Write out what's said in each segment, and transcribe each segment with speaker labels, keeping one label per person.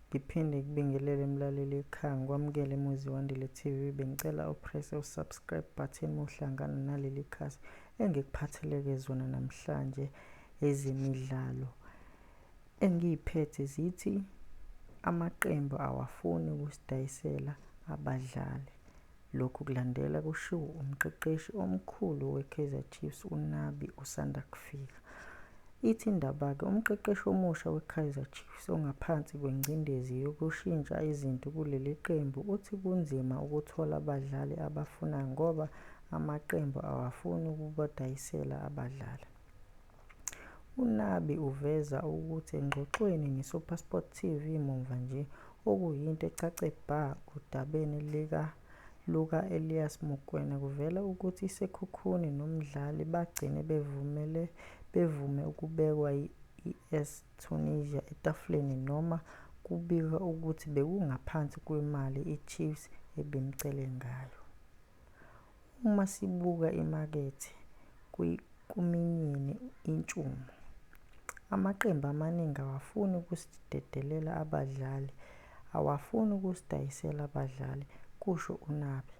Speaker 1: Ngiphinde ngikubingelele mlaleli ekhaya, ngikwamukele eMuziwandile TV. Bengicela upresse u-subscribe button uma uhlangana naleli khasi. Engikuphatheleke zona namhlanje ezemidlalo engiyiphethe zithi amaqembu awafuni ukusidayisela abadlali. Lokhu kulandela kushiwo umqeqeshi omkhulu weKaizer Chiefs uNabi osanda kufika. Ithi indaba-ke umqeqeshi omusha weKaizer Chiefs ongaphansi kwengcindezi yokushintsha izinto kuleli qembu uthi kunzima ukuthola abadlali abafunayo ngoba amaqembu awafuni ukubadayisela abadlali. UNabi uveza ukuthi engxoxweni neSuperSport TV muva nje, okuyinto ecace bha odabeni luka-Elias Mokoena kuvela ukuthi iSekhukhune nomdlali bagcine bevume ukubekwa yi-ES Tunisia etafuleni noma kubikwa ukuthi bekungaphansi kwemali iChiefs ebimcele ngayo. Uma sibuka imakethe kuminyene intshumo. Amaqembu amaningi awafuni ukusidedelela abadlali, awafuni ukusidayisela abadlali, kusho uNabi.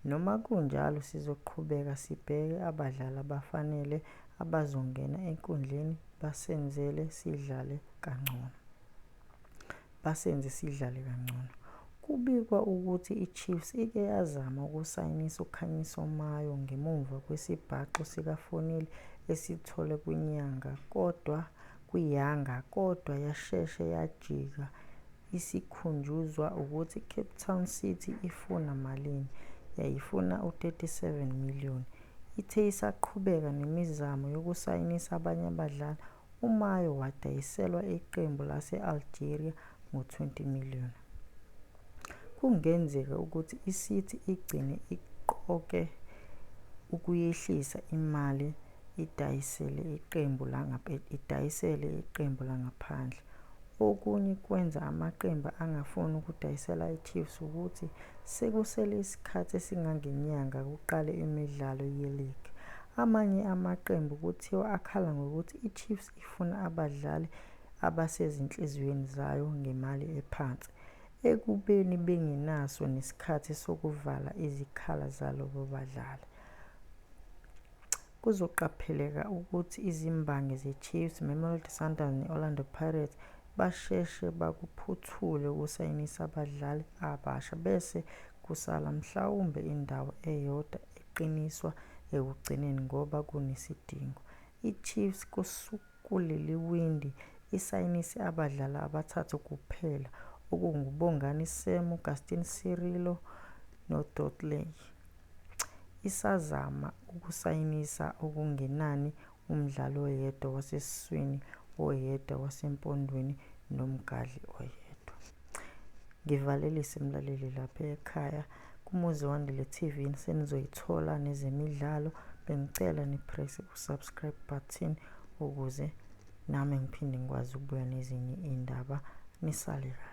Speaker 1: Noma kunjalo sizoqhubeka sibheke abadlali abafanele abazongena enkundleni basenzele sidlale kangcono. Basenze sidlale kangcono. Kubikwa ukuthi iChiefs ike yazama ukusayinisa uKhanyiso Mayo ngemuva kwesibhaxu sikaFonile esithole kwiNyanga kodwa kwiYanga kodwa yasheshe yajika isikhunjuzwa ukuthi iCape Town City ifuna malini, yayifuna u-37 million. Ithe isaqhubeka nemizamo yokusayinisa abanye abadlali, uMayo wadayiselwa iqembu lase-Algeria ngo-20 million. Kungenzeka ukuthi iCity igcine iqoke ukuyehlisa imali idayisele iqembu idayisele iqembu langaphandle. Okunye kwenza amaqembu angafuni ukudayisela iChiefs ukuthi sekusele isikhathi esingangenyanga kuqale imidlalo yeligi. Amanye amaqembu kuthiwa akhala ngokuthi iChiefs ifuna abadlali abasezinhliziyweni zayo ngemali ephansi, ekubeni bengenaso nesikhathi sokuvala izikhala zalabo badlali. Kuzoqapheleka ukuthi izimbangi zeChiefs, Mamelodi Sundowns ne-Orlando Pirates basheshe bakuphuthule ukusayinisa abadlali abasha bese kusala mhlawumbe indawo eyodwa eqiniswa ekugcineni ngoba kunesidingo. IChiefs kuleli windi isayinise abadlali abathathu kuphela okunguBongani Sam, uGaston Sirino noDudley. Isazama ukusayinisa okungenani umdlali oyedwa wasesiswini, oyedwa wasempondweni nomgadli oyedwa. Ngivalelise mlaleli lapha ekhaya kuMuziwandile TV senizoyithola nezemidlalo. Bengicela nipresse u-subscribe button ukuze nami ngiphinde ngikwazi ukubuya nezinye iy'ndaba. Nisale kahle.